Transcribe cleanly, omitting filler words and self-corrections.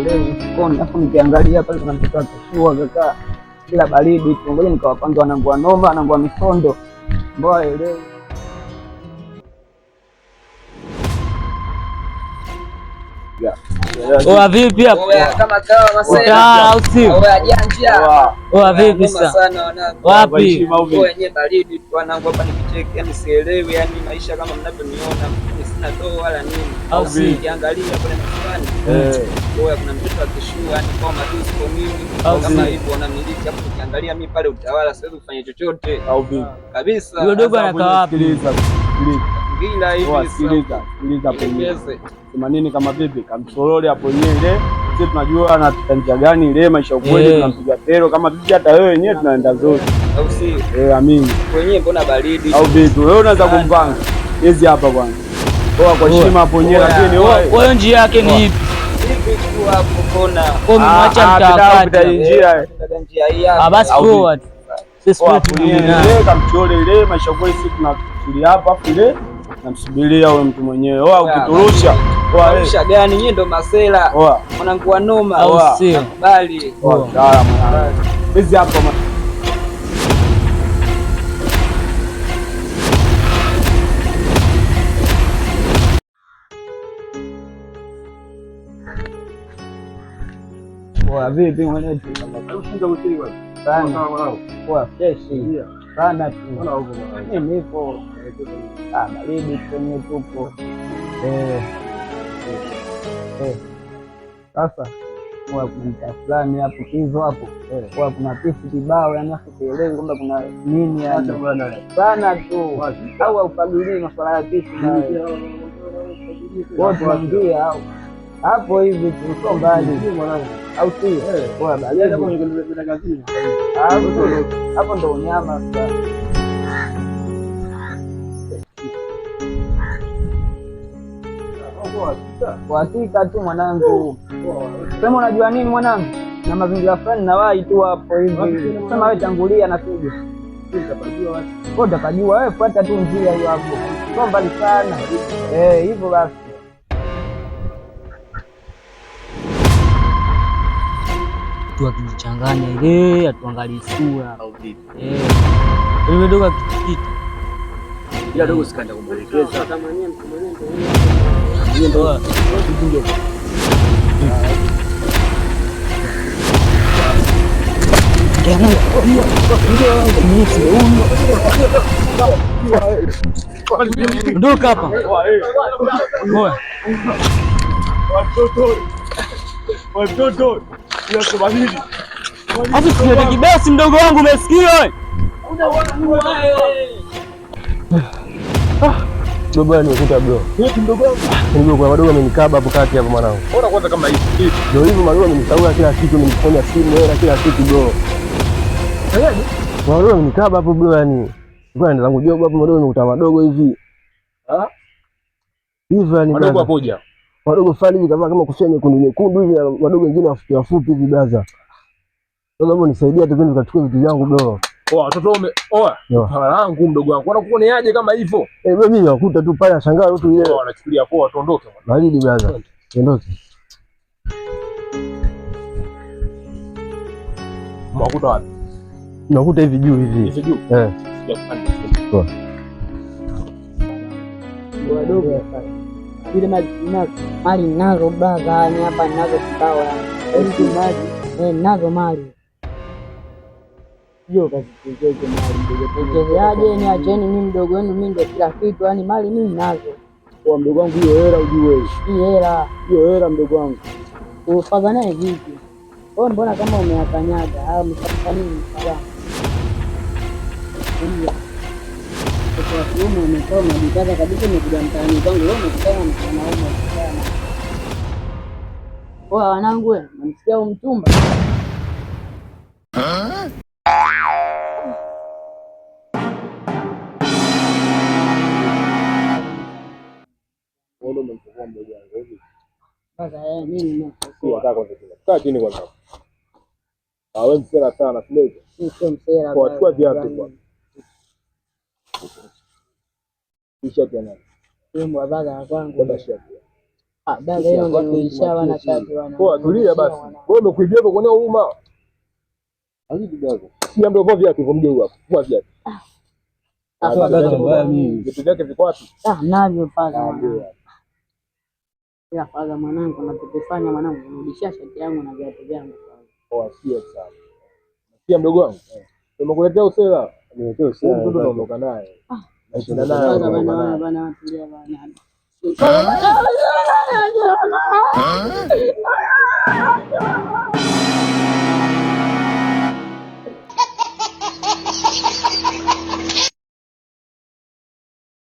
Sielewi mfukoni, afu nikiangalia pale kuna mtoto akishua kaka kila baridi tu. Ngoja nikawapange wanangu wa noma, wanangu wa misondo. Mbona elewi. Oa vipi hapo? Kama kawa Utawala au sio? Oya janja. Oa vipi Noma sasa? sana wanangu. Wapi? Oya nye baridi tu wanangu hapa nikicheki, yani sielewi, yani maisha kama mnavyoniona, mimi sina doo wala nini. Au sio? Nikiangalia pale maskani. Oya kuna mtoto akishua, yani kwa matusi kwa mimi Au kama sio? hivyo wanamiliki, hapo nikiangalia mimi pale utawala siwezi kufanya chochote Au vipi? kabisa. Yule dogo anakaa wapi? Sikiliza, sikiliza. Bila hivi Oa, sikiliza, sikiliza hapo yenyewe. Nielekeze. Sema nini kama vipi? Kamsorole hapo yenyewe ile. Sisi tunajua anapita njia gani ile maisha ukweli Eh. tunampiga pero kama vipi hata wewe wenyewe tunaenda zote. Au sio? Eh, amini. Wenyewe mbona baridi? Au vipi? Wewe unaweza kumpanga. Hizi hapa bwana. Oa kwa heshima hapo yenyewe Oa. lakini oa. Kwa hiyo njia yake ni ipi? Hivi tu hapo kona. Kwa umemwacha Ah, ah, mtaa pita kati. njia. Njia hii hapa. Ah, basi Au poa tu. Sisi Oa kwetu hapo yenyewe tunaye. ile kamchole ile maisha kweli sisi tunatulia hapa afu ile namsubiria huyo mtu mwenyewe. Oa ukiturusha. Oa eh. Rusha gani? Nyie ndo masela. Oa. Mwanangu wa noma. Au Oa. sio? Nakubali. Oa mtaalamu mwanangu. Hizi hapa mwanangu. Poa vipi mwenetu? Sana. Poa freshi. Sana tu. Mimi nipo. Ah, baridi kwenye tupo. Eh. Eh. Sasa poa, kuna mtaa fulani hapo kizo hapo. Poa, kuna pisi kibao yani afu sielewi kwamba kuna nini yani. Sana tu. Au haufagilii masuala ya pisi na wewe. Tunaingia au hapo hivi tu sio mbali. Au sio? Poa baridi. Hapo hapo ndo unyama sasa. Kwa hakika tu mwanangu. Sema unajua nini mwanangu? Na mazingira fulani nawahi tu hapo hivi. Sema wewe tangulia na kuja. Wewe utapajua, wewe fuata tu njia hiyo hapo. Sio mbali sana. Eh, hivyo basi. Tu akijichanganya ile atuangalie sura. Au vipi? Eh. Yule dogo akipita. Ila dogo sikaenda kumwelekeza. Oa. Ondoka hapa. Oa. Watoto. Watoto. Unasema nini? Afu silete kibesi mdogo wangu umesikia wewe? Dogo yani nimekuta bro. Mdogo kuna madogo amenikaba hapo kati hapo mwanangu. Ona kwanza kama hivi. Ndio hivyo madogo amenisaula kila kitu, ameniponya simu, hela kila kitu bro. Madogo amenikaba hapo bro yani. Nilikuwa naenda zangu job hapo madogo nimekuta madogo hivi. Ah? Hivyo yani Madogo brother. hapoja. Madogo fulani hivi kavaa kama kofia nyekundu nyekundu hivi na madogo wengine wafupi wafupi hivi brother. Sasa hapo nisaidia tu twende tukachukue vitu vyangu bro. Oa watoto wame oa. Yo. Pala langu mdogo wangu. Wanakuoneaje kama hivyo? Eh, bro mimi nakuta tu pale nashangaa tu ile Oa wanachukulia poa tuondoke. baridi brother. Tuondoke. Mwakuta wapi? Nakuta hivi juu hivi. Hivi juu. Eh. Sijapanda. Poa. Wadogo ile mali mali nazo brother, yani hapa nazo kibao yani. Eh, nazo mali. Hiyo kazichezeke mali mdogo. Nichezeaje? Ni acheni mimi mdogo wenu, mimi ndio kila kitu, yani mali mimi nazo. Oa mdogo wangu hiyo hela ujue. Hii hela Hiyo hela mdogo wangu. ufaza naye vipi? Wewe mbona kama umeyakanyaga au umefanya nini? Sawa. Kulia. Mtoto wa kiume umekaa umejikaza kabisa, umekuja mtaani kwangu leo umekutana na mwanaume sana. Poa wanangu, we, namsikia huyu mchumba? Wewe umemchukua mdogo wangu hivi. Sasa eh, mimi nimekuwa Kaa kwanza chini. Kaa chini kwanza. Ah, wewe msela sana, si ndio? mimi sio msela. Poa, chukua brother. viatu kwanza. Hii shati ya nani? Mimi wa baba ya kwangu. Beba shati. Ah, brother, hiyo ungenirudishia bwana shati bwana. Poa, tulia basi. Wewe umekuibia hapo kuonea huruma. Si ambaye vua viatu hivyo mgeu hapo. Vua viatu. Ah, Brother, mbaya mimi. Vitu vyake viko wapi? Ah, navyo faza mwanangu. Ila faza mwanangu, unachokifanya mwanangu, unirudishia shati yangu na viatu vyangu faza. Poa, sio sana. Pia mdogo wangu. Nimekuletea usela. Nimekuletea usela. Mtoto naondoka naye. Nashinda naye. Faza Naondoka bana, naye. bana, tulia bana.